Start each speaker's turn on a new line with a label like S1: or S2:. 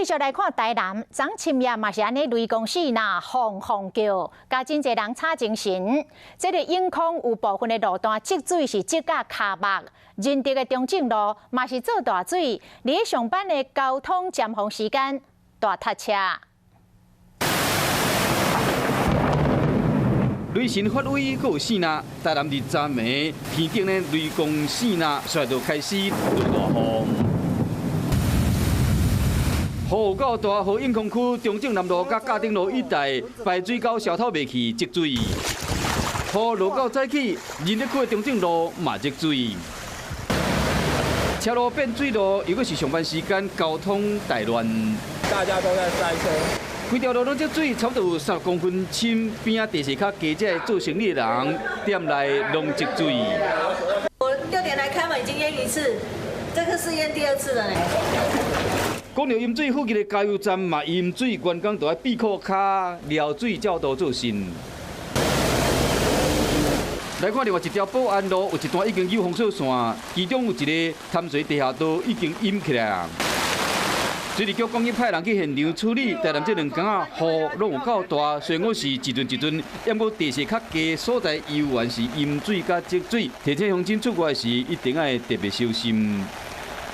S1: 繼續來看台南，昨深夜嘛是按呢雷公四若轟轟叫，共真濟人吵精神。這個永康有部分的路段積水是積甲跤目，仁德的中正路嘛是做大水，佇上班的交通尖峰時間大塞車。
S2: 雷神發威，閣有四若，台南佇昨暝天頂呢雷公四若，煞就開始落大雨。雨有夠大，予永康區中正南路佮嘉定路一帶排水溝消透袂去積水。雨落到早起，仁德區的中正路嘛積水，車路變水路，又閣是上班時間，交通大亂。
S3: 大家都在塞車。
S2: 規條路攏積水，差不多有10公分深。邊仔地勢較低，這做生意的人店內攏積水。
S4: 我6點來開門，已經淹一次，這個是淹第二次了呢。
S2: 講著淹水附近的加油站嘛淹水，員工都愛閉褲跤撩水才都做生。來看另外一條保安路，有一段已經有封鎖線，其中有一个潭水地下道已經淹起來啊。水利局講已派人去現場處理，台南這兩工仔雨攏有夠大，雖然講是一陣一陣，毋過地勢較低所在猶原是淹水佮積水，提醒鄉親出外時一定愛特別小心。